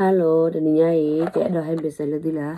Hello, တနံၤညါအံၤ ယအဲၣ်ဒိးဟဲမ့ၢ်စဲးလၢသုလၢ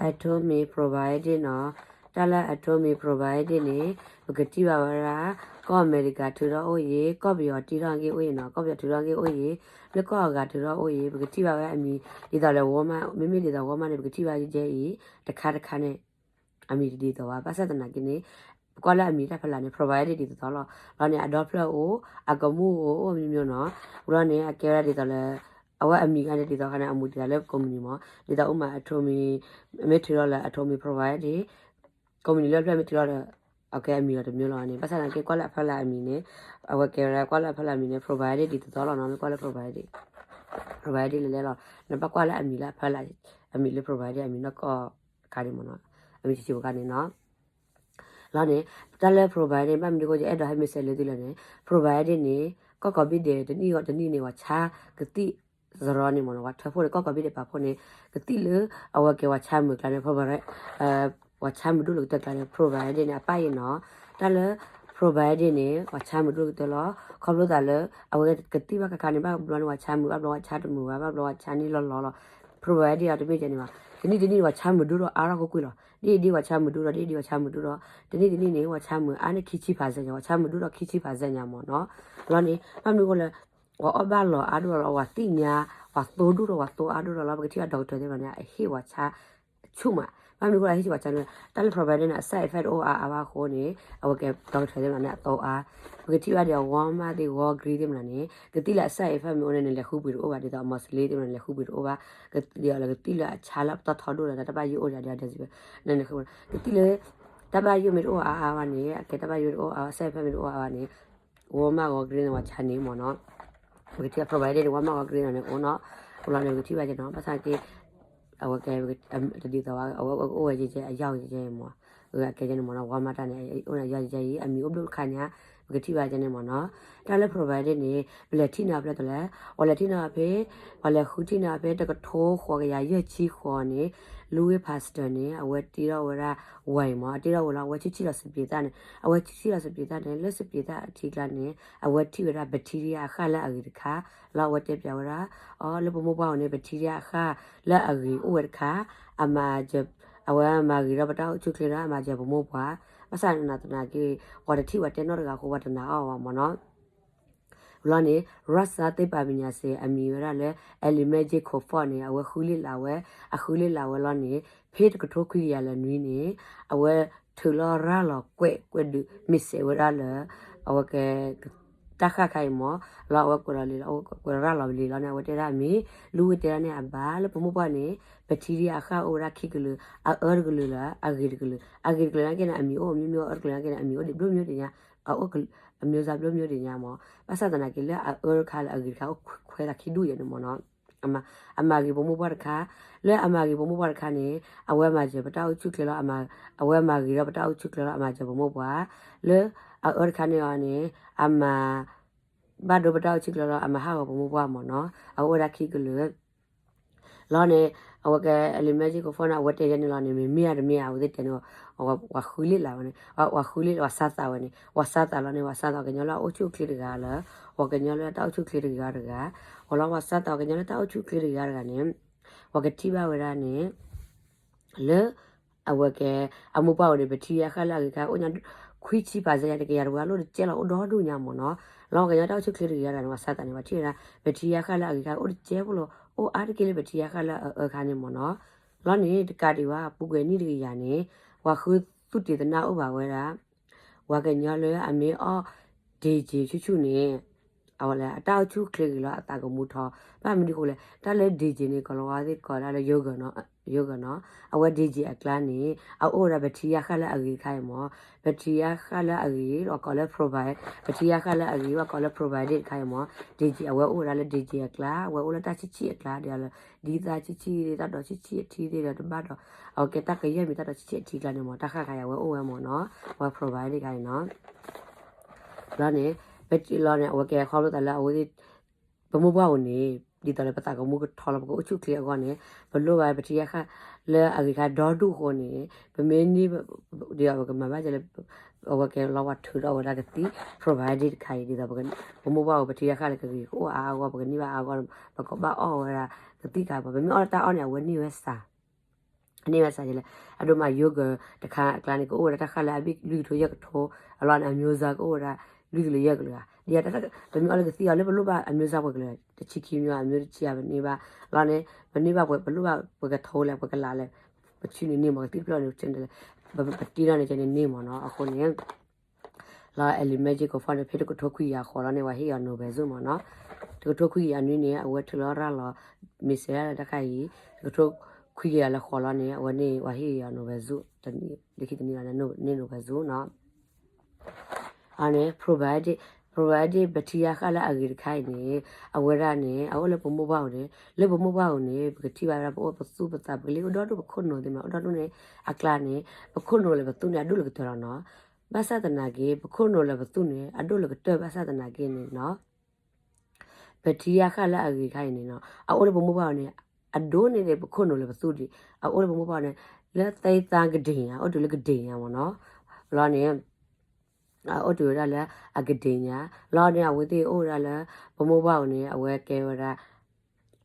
Atomy probiotic နီၤ. တၢ်လၢ Atomy probiotic န့ၣ် ပကထံၣ်ဘၣ်ဝဲဒၣ် ကီၢ်အမဲရကၤထုးထီၣ်အိၣ်အံၤ, ကီၢ်ပယီၤထုးထီၣ်က့ၤအိၣ်အံၤနီၤ, ကီၢ်ပယီၤထုးထီၣ်က့ၤအိၣ်အံၤ, လၢကီၢ်အဂၤထုးထီၣ်အိၣ်အံၤ, ပကထံၣ်ဘၣ်ဝဲအမံၤ ဒ်သိးလၢ Walmart, မ့မ့ၢ်ဒ်သိး Walmart န့ၣ် ပကထံၣ်ဘၣ်ယဲအံၤ တခါတခါန့ၣ် အမံၤတဒ်သိးဘၣ်. ဘၣ်ဆၣ်သနာ်က့န့ၣ် ပကွၢ်လၢအမံၤတၢ်ဖီလာ်န့ၣ် probiotic ဒ်သိးသိးလီၤ. လီၤန့ၣ် အဒီဖျၢၣ်အိၣ်, အကမူၣ်အိၣ်, အိၣ်မံၤမံၤနီၤ. လီၤန့ၣ် အကဲဝဲဒၣ်ဒ်သိးလၢ အဝဲအမံၤခါန့ၣ် ဒ်သိးခါန့ၣ် အမူၤဒ်သိးလၢ company မး, ဒ်သိးအိၣ်မး Atomy, မ့ၢ်ထုးထီၣ်လၢ Atomy probiotic, company လၢဖျၢၣ်မ့ၢ်ထုးထီၣ်ဒီး အကဲအမံၤဒီးတမံၤလီၤန့ၣ်. ဘၣ်ဆၣ်သနာ်က့ ကွၢ်လၢအဖီလာ်အမံၤန့ၣ် အဝဲကဲဝဲဒၣ် ကွၢ်လၢအဖီလာ်အမံၤန့ၣ် probiotic ဒ်သိးသိးလီၤနီၤ. မ့ၢ်ကွၢ်လၢ probiotic, probiotic လဲၤလဲၤလီၤ. နဘၣ်ကွၢ်လၢအမံၤလၢအဖီလာ်, အမံၤလၢ probiotic အမံၤနီၢ်ကီၢ် ခါန့ၣ်မ့ၢ်နီၤ, အမံၤဆံးဆံးဖိခါန့ၣ်နီၤ. လီၤန့ၣ် တၢ်လၢ probiotic န့ၣ် ဘၣ်မနုၤဃိ ယအဲၣ်ဒိးဟဲမ့ၢ်စဲးလၢသုလဲၣ်န့ၣ် probiotic န့ၣ် ကီၢ်ကိးဘ့ၣ်ဒဲး တနံၣ်ဂီၢ်တနံၣ်န့ၣ် ပှၤဆါကသံၣ်စရီန့ၣ်မ့ၢ်နီၤ, ပှၤထၢဖှိၣ်န့ၣ် ကီၢ်ကိးဘ့ၣ်ဒဲးပာ်ဖှိၣ်န့ၣ် ကသံၣ်လၢအဝဲကဲပှၤဆါမုာ်ကျါန့ၣ် probiotic, ပှၤဆါမုာ်ဒိၣ်လၢကတၢၢ်ကျါန့ၣ် probiotic န့ၣ် အပၣ်အံၤနီၤ. တၢ်လၢ probiotic န့ၣ် ပှၤဆါမုာ်ဒိၣ်လၢကတၢၢ်လီၤ. ခီဖျိသးလၢ အဝဲကသံၣ်ဘၣ်ခါခါန့ၣ် ဘၣ်ဘျီန့ၣ် ပှၤဆါမုာ်, ဘၣ်ဘျီပှၤဆါတမုာ်ဘၣ်, ဘၣ်ဘျီပှၤဆါန့ၢ်လီၤလီၤလီၤ. probiotic အီၤတမ့ၢ်ကဲန့ၣ်ဘၣ်. တနံၣ်တနံၣ်န့ၣ် ပှၤဆါမုာ်ဒိၣ်ဒီးအါထီၣ်ကွ့ၢ်ကွ့ၢ်လီၤ. ဒ်အံၤဒ်ပှၤဆါမုာ်ဒိၣ်ဒီး ဒ်အံၤဒ်ပှၤဆါမုာ်ဒိၣ်ဒီး တနံၣ်တနံၣ်န့ၣ် ပှၤဆါမုာ်အါန့ၢ်ခံဆံ percent ညါ, ပှၤဆါမုာ်ဒိၣ်ဒီးခံဆံ percent ညါမ့ၢ်နီၤ. လီၤန့ၣ် ဘၣ်မနုၤဃိလၢ ပှၤအီၣ်ဘၣ်လီၤအါဒိၣ်ဒီး ပှၤသ့ၣ်ညါ, ပှၤသိဒိၣ်ဒီးပှၤသိအါဒိၣ်ဒီးလီၤ. ပကထံၣ်ဘၣ် doctor သ့ၣ်တဖၣ်န့ၣ် အဟ့ၣ်ပှၤဆါ ဆူၣ်မး, ဘၣ်မနုၤဃိလၢအဟ့ၣ်ပှၤဆါန့ၣ် တၢ်လၢ probiotic န့ၣ် အ side effect တအိၣ်အါအါဘၣ်အဃိန့ၣ် အဝဲကဲ doctor သ့ၣ်တဖၣ်န့ၣ် အသိအါ. ပကထံၣ်ဘၣ်ဒ်အ Walmart သ့ၣ် Walgreens သ့ၣ်မနၤန့ၣ် ကသံၣ်လၢအ side effect မ့ၢ်အိၣ်န့ၣ် နလဲၤဃုပှ့ၤတအိၣ်ဘၣ်, ဒ်သိးအ Moxley သ့ၣ်မနၤ နလဲၤဃုပှ့ၤတအိၣ်ဘၣ်, ကသံၣ်လၢအဆါလၢအပတီၢ်ထီဒိၣ်ဒီး တၢ်ဘၣ်ယိၣ်အိၣ်ဒီး ဒ် decibel န့ၣ် နလဲၤဃုပှ့ၤ, ကသံၣ်လၢ တၢ်ဘၣ်ယိၣ်မ့ၢ်တအိၣ်အါအါဘၣ်န့ၣ် အကဲတၢ်ဘၣ်ယိၣ်တအိၣ်အါ, side effect မ့ၢ်တအိၣ်အါအါဘၣ်န့ၣ် Walmart Walgreens န့ၣ် ပှၤဆါန့ၣ်မ့ၢ်နီၤ. ပကထံၣ် probiotic န့ၣ် Walmart Walgreens န့ၣ်အိၣ်နီၤ. အိၣ်လီၤန့ၣ် ပကထံၣ်ဘၣ်ကဲနီၤ, ဘၣ်ဆၣ်က့ အဝဲကဲ တဒ်သိးဘၣ်, အဝဲအိၣ်ဝဲကဲကဲအယီၢ်ကဲကဲမ့ၢ်, အကဲကဲန့ၣ်မ့ၢ်နီၤ, Walmart တၢ်န့ၣ် အိၣ်န့ၣ်အယီၢ်ကဲကဲအံၤ အမံၤအိၣ်ဘျိၣ်တခါညါ, ပကထံၣ်ဘၣ်ကဲန့ၣ်မ့ၢ်နီၤ. တၢ်လၢ probiotic န့ၣ် ပလဲၤထံၣ်န့ၢ်အီၤဖဲလဲၣ်, ပလဲၤထံၣ်န့ၢ်အီၤဖဲ, ပှၤလဲၤဃုထံၣ်န့ၢ်အီၤဖဲ တကထိဃိးကယၤယဲၢ်ဆံဃိးန့ၣ် Louis Pasteur န့ၣ် အဝဲတ့ထီၣ်ဝဲဒၣ် ဝဲမ့ၢ် အတ့ထီၣ်ဝဲလီၤ, အဝဲဆံၣ်ဆံၣ်လီၤစပံးသၣ်န့ၣ်, အဝဲဆံၣ်ဆံၣ်လီၤစပံးသၣ်န့ၣ် လၢစပံးသၣ်အထံကျါန့ၣ် အဝဲထံၣ်ဝဲဒၣ် bacteria အဃၣ်လၢအဂ့ၤတခါ, လီၤအဝဲတဲပျးဝဲဒၣ် အီၤ လၢပမိၢ်ပှၢ်အအိၣ်န့ၣ် bacteria အဃၣ်လၢအဂ့ၤအိၣ်ဝဲတခါ, အမၤစၢၤ, အဝဲမၤဂ့ၤထီၣ်ပတၢ်အိၣ်ဆူၣ်ချ့ဒီး အမၤစၢၤပမိၢ်ပှၢ်, ဘၣ်ဆၣ်သနာ်က့ ပှၤတထံၣ်ပှၤတဲနီတဂၤအဃိ ပှၤတနာ်အီၤဘၣ်မ့ၢ်နီၤ. လီၤန့ၣ် ရၢၣ်စၢၣ်သ့ၣ်ပာ်ပညၣ်စ့ အမံၤဝဲဒၣ်လၢ Alimagicofort န့ၣ် အဝဲဃုလ့ၣ်လးဝဲ, အဃုလ့ၣ်လးဝဲလီၤန့ၣ် ဖဲတကထိခွံကယၤလၢနွံန့ၣ် အဝဲထုးလီၤရၢ်လီၤကွဲးကွဲးဒုး မ့ၢ်စဲးဝဲဒၣ်လၢ အဝဲကဲ တၢ်ဃၣ်ခါအံၤမ့ၢ် လီၤအဝဲကွဲးလီၤလံလီၤ အဝဲကွဲးရၢ်လီၤလံလီၤန့ၣ် အဝဲတဲဒၣ်မ့ၢ် လူဝဲတဲဒၣ်န့ၣ်အဘၣ် လၢပမိၢ်ပှၢ်န့ၣ် bacteria အဃၣ်အိၣ်ဝဲဒၣ်ခံကလုာ် အအၢတကလုာ်လၢ အဂ့ၤတကလုာ် အဂ့ၤတကလုာ်နာ်က့န့ၣ် အမံၤအိၣ် မျိုးမျိုး အအၢတကလုာ်နာ်က့န့ၣ် အမံၤအိၣ်ဒံးဘျိမျိုးဒံးညါ အအိၣ် အမျိုးသားဘျိမျိုးဒံးညါမ့ၢ် ဘၣ်ဆၣ်သနာ်က့လၢအအၢတခါလၢအဂ့ၤတခါအိၣ်ခွဲးသးခံဒူၣ်ယဲန့ၣ်မ့ၢ်နီၤ အမၤဂ့ၤပမိၢ်ပှၢ်တခါ လၢအမၤဂ့ၤပမိၢ်ပှၢ်တခါန့ၣ် အဝဲမၤစၢၤပတၢ်အိၣ်ဆူၣ်ချ့လီၤ အဝဲမၤဂ့ၤဒီးပတၢ်အိၣ်ဆူၣ်ချ့လီၤ အမၤစၢၤပမိၢ်ပှၢ် လၢအအၢတခါန့ၣ်အီၤန့ၣ် အမၤ ဘၣ်ဒိပတၢ်အိၣ်ဆူၣ်ချ့လီၤ အမၤဟးဂီၤပမိၢ်ပှၢ်မ့ၢ်နီၤ အအိၣ်ဝဲဒၣ်ခံကလုာ် လီၤန့ၣ် အဝဲကဲ Alimagicofort န့ၣ် အဝဲတဲယဲန့ၣ်လီၤန့ၣ် မ့မ့ၢ်ဧါတမ့ၢ်ဧါ အဝဲသ့ၣ်တဲန့ၣ် ပှၤဃုလ့ၣ်လးဝဲန့ၣ် ပှၤဃုလ့ၣ် ပှၤစါသးဝဲန့ၣ် ပှၤစါသးလီၤန့ၣ် ပှၤစါသးကညီလၢအအိၣ်ဆူၣ်အိၣ်ချ့တဂၤလၢ ပှၤကညီလၢတၢ်အိၣ်ဆူၣ်ချ့တဂၤတဂၤ ပှၤလီၤပှၤစါသးကညီလၢတၢ်အိၣ်ဆူၣ်ချ့တဂၤတဂၤန့ၣ် ပှၤကထံၣ်ဘၣ်ဝဲဒၣ်န့ၣ် လၢ အဝဲကဲ အမိၢ်ပှၢ်ဝဲန့ၣ် bacteria ဃၣ်လၢအဂ့ၤခါ အိၣ်ညါ ခွံဆံ percent ညါ တကယၤတဝဲအလိၣ်တကဲလီၤ အိၣ်ဒီဒူၣ်ညါမ့ၢ်နီၤ လီၤကညီတၢ်အိၣ်ဆူၣ်ချ့တဂ့ၤတဂၤန့ၣ် ပှၤစါသးန့ၣ် ပှၤထံၣ်ဝဲဒၣ် bacteria ဃၣ်လၢအဂ့ၤခါ အိၣ်တကဲဖိလီၤ အိၣ်အါတက့ၢ်လၢ bacteria ဃၣ်လၢအအၢခါန့ၣ်မ့ၢ်နီၤ လီၤန့ၣ် တကးဒံးဘၣ် ပူၤကွံာ်နံၣ်တကယၤန့ၣ် ပှၤဃုသူၣ်တံၢ်သနၢ်အိၣ်ဘၣ်ဝဲဒၣ် ပှၤကညီလၢအမ့ၢ်အီၣ် daiquiri ဆူၣ်ဆူၣ်န့ၣ် အဝဲလၢအတၢ်အိၣ်ဆူၣ်ချ့ဂ့ၤလီၤ အသးကမူထီ ဘၣ်မနုၤဃိလဲၣ် တၢ်လၢ daiquiri န့ၣ် ကီၤလၤဝါသ့ၣ်ကိးဒၣ်လၢ yogurt နီၤ yogurt နီၤ အဝဲ daiquiri အကျါန့ၣ် အအိၣ်ဝဲဒၣ် bacteria ဃၣ်လၢအဂ့ၤတခါအံၤမ့ၢ် bacteria ဃၣ်လၢအဂ့ၤ ပှၤကိးလၢ probiotic bacteria ဃၣ်လၢအဂ့ၤ ပှၤကိးလၢ probiotic တခါအံၤမ့ၢ် daiquiri အဝဲအိၣ်ဝဲဒၣ်လၢ daiquiri အကျါ အဝဲအိၣ်လၢတၢ်ဆံၣ်ဆံၣ်အကျါ ဒ်အလၢ ဒ်တၢ်ဆံၣ်ဆံၣ် တၢ်ဒိးဆံၣ်ဆံၣ်အထံသ့ၣ်ဒီးတဘၣ်ဒီး အဝဲကဲတၢ်ကယဲၢ်မံၤတၢ်ဒိးဆံၣ်ဆံၣ်အထံကျါန့ၣ်မ့ၢ် တၢ်ဃၣ်ခါအံၤအဝဲအိၣ်ဝဲမ့ၢ်နီၤ အဝဲ probiotic တခါအံၤနီၤ လီၤန့ၣ် ပလီၤန့ၣ် အဝဲကဲခီဖျိသးလၢအဝဲသ့ၣ် ပမိၢ်ပှၢ်အိၣ်န့ၣ် ဒ်သိးလၢပသးကမူကထီလီၤ ပကအိၣ်ဆူၣ်ချ့အဂီၢ်န့ၣ် ပလိၣ်ဘၣ် bacteria ဃၣ်လၢအဂ့ၤခါဒီဒူၣ်အဃိန့ၣ် ပမ့ၢ်န့ၢ် ဒ်သိးပကမၤဘၣ်ကဲလၢ အဝဲကဲလီၤပှၤထုးထီၣ်ဝဲဒၣ်ကသံၣ် probiotic တခါအံၤ ဒ်သိးပမိၢ်ပှၢ်အိၣ် bacteria ဃၣ်လၢကဂ့ၤကအိၣ်အါအါအဂီၢ် ပကန့ၢ်ဘၣ်အါအါဂီၢ် ပကဘၣ်အီၣ်ဝဲဒၣ် ကသံၣ်ကါဘီ ပမ့ၢ်အီၣ်တၢ်အီၣ်န့ၣ် အဝဲန့ၢ်ဝဲစး န့ၢ်ဝဲစးယဲလဲၣ်. အဒိမး yogurt တခါအကျါန့ၣ် ကအိၣ်ဝဲဒၣ်တၢ်ဃၣ်လၢအဘ့ၣ်လွံၢ်ကထိယဲၢ်ကထိ, အလီၢ်န့ၣ် အမျိုးစား ကအိၣ်ဝဲဒၣ်လွံၢ်ကလၢယဲၢ်ကလၢဧါ. ဒ်တၢ် ပမ့ၢ်အီၣ်လၢကသံၣ်အီၤလၢပလိၣ်ဘၣ် အမျိုးစား ပှဲၤကလၢာ် တဆံခံမျိုး အမျိုးတဆံဧါ ပန့ၢ်ဘၣ်, လီၢ်န့ၣ် ပန့ၢ်ဘၣ်ပှဲၤ ပလိၣ်ဘၣ်ပှဲၤကထိလဲၣ် ပှဲၤကလးလဲၣ်, ပဆံန့ၣ်န့ၢ်မး ကသံၣ်တဖျၢၣ်န့ၣ် ပတ့ထီၣ်န့ၣ်န့ၢ်မး အဃိန့ၣ် လီၤ Elite Magic Coffee န့ၣ် ဖဲတကထိခွံကယၤဃိးလီၤန့ၣ် ပှၤဟ့ၣ်အီၤ Nobel စူးမးနီၤ. တကထိခွံကယၤနွံန့ၣ် အဝဲထုးလီၤရၤလီၤ မ့ၢ်စဲးဒၣ်တၢ်ခါအံၤ တကထိခွံကယၤလၢဃိးလီၤန့ၣ် အဝဲန့ၣ် ပှၤဟ့ၣ်အီၤ Nobel စူး တနံၣ်လၢခံတနံၣ်လီၤန့ၣ် Nobel စူးနီၤ. အန့ၣ် probiotic, probiotic bacteria ဃၣ်လၢအဂ့ၤတခါအံၤန့ၣ် အဝဲဒၣ်န့ၣ် အအိၣ်လၢပမိၢ်ပှၢ်ဧိၤန့ၣ် လၢပမိၢ်ပှၢ်ဧိၤန့ၣ် ပကထံၣ်ဘၣ်ဝဲဒၣ် ပအိၣ်ပသူၣ်ပသး ပကလ့ၣ်အိၣ်ဒီဒူၣ် ပခိၣ်နူာ်သ့ၣ်မး အိၣ်ဒီဒူၣ်န့ၣ် အကျါန့ၣ် ပခိၣ်နူာ်လၢပသူၣ်န့ၣ် အဒိၣ်လၢကတၢၢ်လီၤနီၤ. ဘၣ်ဆၣ်သနာ်က့ ပခိၣ်နူာ်လၢပသူၣ်န့ၣ် အဒိၣ်လၢကတၢၢ် ဘၣ်ဆၣ်သနာ်က့န့ၣ်နီၤ bacteria ဃၣ်လၢအဂ့ၤခါအံၤန့ၣ်နီၤ အအိၣ်လၢပမိၢ်ပှၢ်ဧိၤန့ၣ် အဒိၣ်န့ၢ်ဒံးပခိၣ်နူာ်လၢပသူၣ်ဒံး အအိၣ်လၢပမိၢ်ပှၢ်န့ၣ် လၢသဲသါကဒ့ၣ်ညါ အိၣ်တုၤလၢကဒ့ၣ်ညါမးနီၤ. လီၤန့ၣ် အိၣ်တုၤဝဲဒၣ်လၢအကဒ့ၣ်ညါ လီၤန့ၣ် အဝဲသ့ၣ်အိၣ်ဝဲဒၣ်လၢ ပမိၢ်ပှၢ်ဧိၤန့ၣ် အဝဲကဲဝဲဒၣ်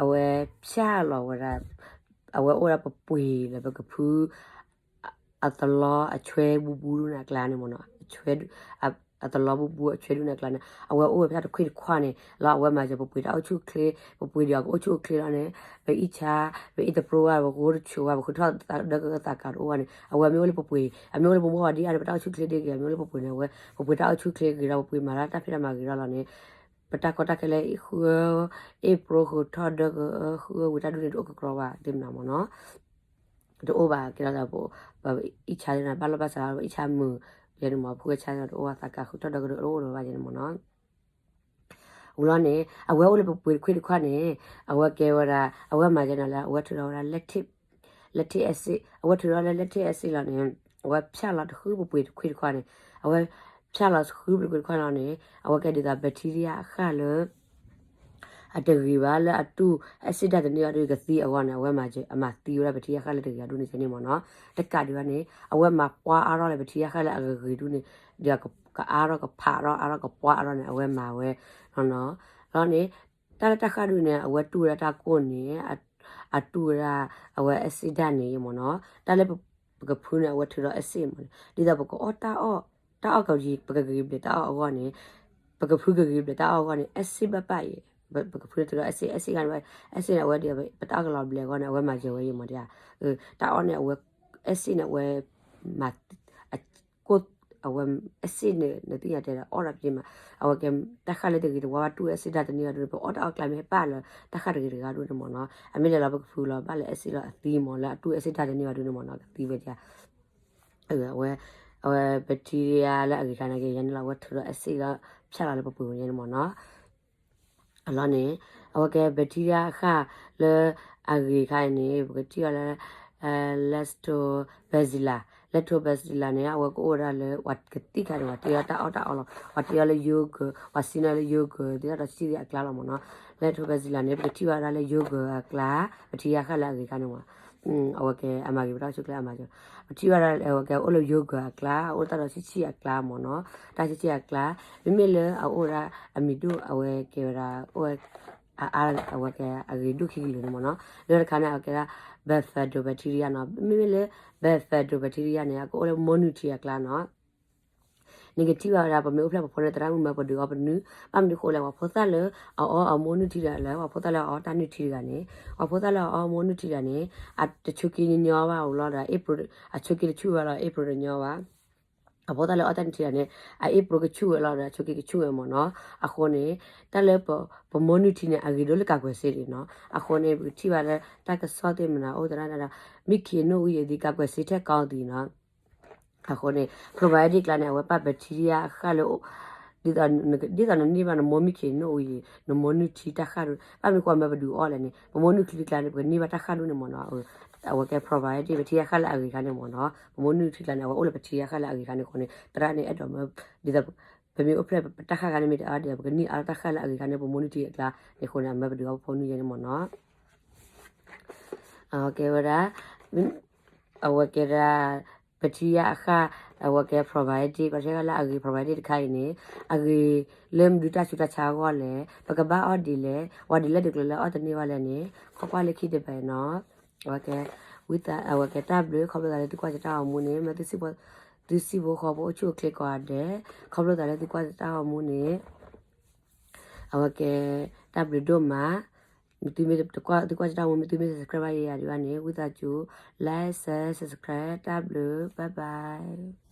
အဝဲဖျါလီၤဝဲဒၣ် အဝဲအိၣ်ဝဲဒၣ်ပပှ့ၤလၢပကဖု အသလီအဆွဲဘူးဘူးဒူၣ်န့ၣ်အကျါန့ၣ်မးနီၤ အဆွဲ အသလီဘူးဘူးအဆွဲဒူၣ်န့ၣ်အကျါန့ၣ် အဝဲအိၣ်ဝဲဖဲတခွ့ၣ်တခွါန့ၣ် လီၤအဝဲမၤစၢၤပပှ့ၤတၢ်အိၣ်ဆူၣ်အိၣ်ချ့ ပပှ့ၤဒံးအီၤကအိၣ်ဆူၣ်အိၣ်ချ့လီၤန့ၣ် ပအံၣ်ဆါ ပအံၣ်တပြိဝဲ ပဂိၢ်တဆိးဝဲ ပဃုထီၣ်ဒၢကသးကးတအိၣ်ဝဲန့ၣ် အဝဲမ့ၢ်အိၣ်လၢပပှ့ၤ အမ့ၢ်အိၣ်လၢပမိၢ်ပှၢ်ဒ်အံၤန့ၣ် ပတၢ်အိၣ်ဆူၣ်အိၣ်ချ့ဒ်ဂ့ၤ အမ့ၢ်အိၣ်လၢပပှ့ၤန့ၣ် အဝဲ ပပှ့ၤတၢ်အိၣ်ဆူၣ်အိၣ်ချ့ဂ့ၤဒီး ပပှ့ၤမၤတၢ်တၢ်ဖံးတၢ်မၤဂ့ၤဒီးလီၤန့ၣ် ပတၢ်ကီတၢ်ခဲလၢ ဃုအၢ အ့ၣ်ပြိဃုထီၣ်ဒၢကအၢ ဃုအၢဝံၤတၢ်ဒူၣ်န့ၣ် တအိၣ်ကကြီဘၣ်သ့ၣ်မနၤမးနီၤ တအိၣ်ဘၣ်ကဲထီၣ်သး ပအံၣ်ဆါသ့ၣ်န့ၣ် ဘၣ်လီၢ်ဘၣ်စး ပအံၣ်ဆါမုာ်ယဲန့ၣ်မး ဖုအဆါသ့ၣ်န့ၣ် တအိၣ်ဘၣ်သးကးဃုထီၣ်ဒၢကဒုးတအိၣ်ဒီးဘၣ်ယဲန့ၣ်မးနီၤ ဝံၤလီၤန့ၣ် အဝဲအိၣ်လၢပပှ့ၤတခွ့ၣ်တခွါန့ၣ် အဝဲကဲဝဲဒၣ် အဝဲမၤယဲန့ၣ်လၢ အဝဲထုးထီၣ်ဝဲဒၣ် lactic lactic acid အဝဲထုးထီၣ်လၢ lactic acid လီၤန့ၣ် အဝဲဖျါလီၤတဃုပပှ့ၤတခွ့ၣ်တခွါန့ၣ် အဝဲဖျါလီၤဃုပပှ့ၤတခွါလီၤန့ၣ် အဝဲကဲဒ်သိး bacteria အဃၣ်လၢ အတဂ့ၤဘၣ်လၢအတူၢ် acid တၢ်တန့ၢ်အီၤဒ်ကသံအဂီၢ်န့ၣ် အဝဲမၤ အမၤသံဝဲဒၣ် bacteria ဃၣ်လၢတဂ့ၤအဒူၣ်န့ၣ်ကဲန့ၣ်မ့ၢ်နီၤ တကးဒံးဘၣ်န့ၣ် အဝဲမၤပှါအါထီ၁ၣ်လၢ bacteria ဃၣ်လၢအဂ့ၤဂ့ၤဒူၣ်န့ၣ် ဒီးကအါထီၣ်ကဖးထီၣ်အါထီၣ်ကပှါအါထီၣ်န့ၣ် အဝဲမၤဝဲနီၤနီၤ လီၤန့ၣ် တၢ်လၢတၢ်ဃၣ်ဒူၣ်န့ၣ် အဝဲတူၢ်ဝဲဒၣ်တၢ်ကိၢ်န့ၣ် အတူၢ်ဝဲဒၣ် အဝဲ acid တၢ်န့ၣ်မ့ၢ်နီၤ တၢ်လၢပကဖုန့ၣ် အဝဲထုးထီၣ် acid မ့ၢ်န့ၣ် ဒ်သိးပကအီၣ်တၢ်အီၣ် တၢ်အီၣ်ကယံၤ ပကဂ့ၤဘျဲးတၢ်အီၣ်အဂီၢ်န့ၣ် ပကဖုကဂ့ၤဘျဲးတၢ်အီၣ်အဂီၢ်န့ၣ် acid ဘၣ်ပၣ်အံၤ ပကဖုထုးထီၣ် acid acid ဂၤန့ၣ် acid န့ၣ် အဝဲဒ် ပတၢ်အီၣ်ကလီၤဘျဲးအဂီၢ်န့ၣ် အဝဲမၤစၢၤဝဲအံၤမ့ၢ်ဒ် တၢ်အီၣ်န့ၣ် အဝဲ acid န့ၣ် အဝဲ မၤ ကိၢ် အဝဲ acid န့ၣ် နသ့ၣ်ညါတဲဒီး အီၣ်ဒီးပျ့ၤမး အဝဲကဲ တၢ်ဃၣ်လၢတဂ့ၤတဝါဘၣ်တူၢ် acid တၢ်တန့ၢ်အီၤဒ်န့ၣ် ပအီၣ်တၢ်အီၣ်ကျါမ့ၢ်ဟဲပၣ်လၢ တၢ်ဃၣ်တဂ့ၤတဂၤဒ်န့ၣ်မ့ၢ်နီၤ အမ့ၢ်လဲၤလီၤပကဖုလီၤ ဘၣ်လၢ acid လီၤအသံမ့ၢ် လၢအတူၢ် acid တၢ်တန့ၢ်အီၤဒ်န့ၣ်မ့ၢ်နီၤ ကသံဝဲဒ် အဝဲ အဝဲ bacteria လၢအဂ့ၤခါန့ၣ်က့ ယဲန့ၣ်လီၤ အဝဲထုးထီၣ် acid လီၤ ဖျါလီၤလၢပပှ့ၤဝဲန့ၣ်မ့ၢ်နီၤ အလီၢ်န့ၣ် အဝဲကဲ bacteria အဃၣ်လၢအဂ့ၤခါအံၤန့ၣ် ပကထံၣ်အီၤလၢ lactobacilli lactobacilli န့ၣ် အဝဲကအိၣ်ဝဲဒၣ်လၢ ပှၤကသံၣ်ခါန့ၣ် ပှၤတ့အီၣ်တၢ်အီၣ်တၢ်အီလီၤ ပှၤတ့အီၣ်လၢ yogurt ပှၤဆံးန့ၢ်လၢ yogurt သ့ၣ်တၢ်ဒီးဆံးသ့ၣ်အကျါလီၤမ့ၢ်နီၤ lactobacilli န့ၣ် ပကထံၣ်ဘၣ်ဝဲဒၣ်လၢ yogurt အကျါ bacteria ဃၣ်လၢအဂ့ၤခါန့ၣ်မ့ၢ် အဝဲကဲ အမၤဂ့ၤပတၢ်အိၣ်ဆူၣ်အိၣ်ချ့အမၤစၢၤ ပထံၣ်ဘၣ်ဒၣ် အဝဲကဲအိၣ်လၢ yogurt အကျါ အိၣ်တၢ်ဒီးဆံးဆံးအကျါမ့ၢ်နီၤ တၢ်ဆံးဆံးအကျါ မ့မ့ၢ်လၢအအိၣ်ဝဲဒၣ် အမံၤဒိၣ် အဝဲကဲဝဲဒၣ် အိၣ်ဝဲ အအါ အဝဲကဲ အဂ့ၤဒိၣ်ခံကလုာ်န့ၣ်မ့ၢ်နီၤ လၢတခါန့ၣ် အဝဲကဲဒၣ် bifidobacteria နီၤ မ့မ့ၢ်လၢ bifidobacteria န့ၣ် အကအိၣ်လၢမိၢ်နုၢ်ထံအကျါနီၤ နကထံၣ်ဘၣ်ဝဲဒၣ် ပမ့ၢ်အိၣ်ဖျဲၣ်ပဖိန့ၣ် သရၣ်မုၣ်မၢပဒုးအီပနုၢ် ဘၣ်မနုၤဃိလဲၣ် ပှၤဖိသၣ်လၢအအီအမိၢ်နုၢ်ထံတဂၤလၢ ပှၤဖိသၣ်လၢအအီတၢ်နုၢ်ထံတဂၤန့ၣ် ပှၤဖိသၣ်လၢအအီအမိၢ်နုၢ်ထံတဂၤန့ၣ် အတဆိးက့ညီညီဘၣ်ဝဲလီၤဒီး အ့ၣ်ပြိ အဆိးက့တဆူၣ်ဝဲလီၤ အ့ၣ်ပြိတညီဘၣ် အဖိသၣ်လၢအီတၢ်နုၢ်ထံတဂၤန့ၣ် အ့ၣ်ပြိကဆူၣ်ဝဲလီၤဒီး အဆိးက့ကဆူၣ်ဝဲမ့ၢ်နီၤ အဃိန့ၣ် တၢ်လၢပမိၢ်နုၢ်ထံန့ၣ် အဂ့ၤဒိၣ်လၢ ကာကွယ်ဆေး ဒံးနီၤ အဃိန့ၣ် ပကထံၣ်ဘၣ်လၢတၢ်ကစီၣ်သ့ၣ်မနုၤအိၣ်သရၣ်ဒၣ်ဒီး မိခင် နှုတ်အုပ်ရေသည် ကာကွယ်ဆေးထက်ကောင်းသည် နီၤ အဃိန့ၣ် probiotic ကျါန့ၣ် အဝဲပာ် bacteria အဃၣ်လၢ ဒ်သိးနန့ၢ်ဘၣ်နမိၢ် မိခင် နှုတ်အုပ်ရေ နမိၢ်နုၢ်ထံတၢ်ဃၣ်ဒိၣ် ဘၣ်မနုၤဃိမၢပဒုးအီလဲၣ်န့ၣ် ပမိၢ်နုၢ်ထံကျါန့ၣ် ပကန့ၢ်ဘၣ်တၢ်ဃၣ်ဒိၣ်န့ၣ်မ့ၢ်နီၤ အဝဲကဲ probiotic bacteria ဃၣ်လၢအဂ့ၤခါန့ၣ်မ့ၢ်နီၤ ပမိၢ်နုၢ်ထံကျါန့ၣ် အဝဲအိၣ်လၢ bacteria ဃၣ်လၢအဂ့ၤခါန့ၣ်အဃိန့ၣ် သရၣ်န့ၣ်အဲၣ်ဒိးမၢ ဒ်သိး ပမ့ၢ်အိၣ်ဖျဲၣ်ပတၢ်ဃၣ်ခါန့ၣ်မ့ၢ်တအါဒံး ပကန့ၢ်အါထီၣ်တၢ်ဃၣ်လၢအဂ့ၤခါန့ၣ် ပမိၢ်နုၢ်ထံအကျါန့ၣ်အဃိန့ၣ် အမၢပဒုးအီပဖိနုၢ်ယဲန့ၣ်မ့ၢ်နီၤ အဝဲကဲဝဲဒၣ် အဝဲကဲဒၣ် bacteria အဃၣ် အဝဲကဲ probiotic ပှၤတဲလၢအဂ့ၤ probiotic တခါအံၤန့ၣ် အဂ့ၤလၢမနုၤတၢ်ဆူးတၢ်ဆါအဂီၢ်လဲၣ်, ပကဘၣ်အီၣ်ဒ်လဲၣ်, ဝံၤဒ်လဲၣ်တကျိၤလၢအီၣ်တန့ၢ်ဘၣ်လဲၣ်န့ၣ် ကွၢ်ကွၢ်လၢခံတဘဲနီၤ. အဝဲကဲ ဝံသး အဝဲကဲတၢ်ဘျုး ခီဖျိသးလၢသုကွၢ်စတၢ်ဂီၤမူန့ၣ် မ့ၢ်သုစံၣ်ဖိ သုစံၣ်ဖိဃီဖိအိၣ်ဆူၣ်အိၣ်ချ့ကိးဂၤဒဲး ခီဖျိသးလၢသုကွၢ်စတၢ်ဂီၤမူန့ၣ် အဝဲကဲ တၢ်ဘျုးဒိၣ်မး, မ့ၢ်သုမ့ၢ်တကွၢ် သုကွၢ်စတၢ်ဂီၤမူ မ့ၢ်သုမ့ၢ် subscribe ဘၣ်ယၤဒံးဘၣ်န့ၣ် ဝံသးစူၤ like share subscribe တၢ်ဘျုး bye bye.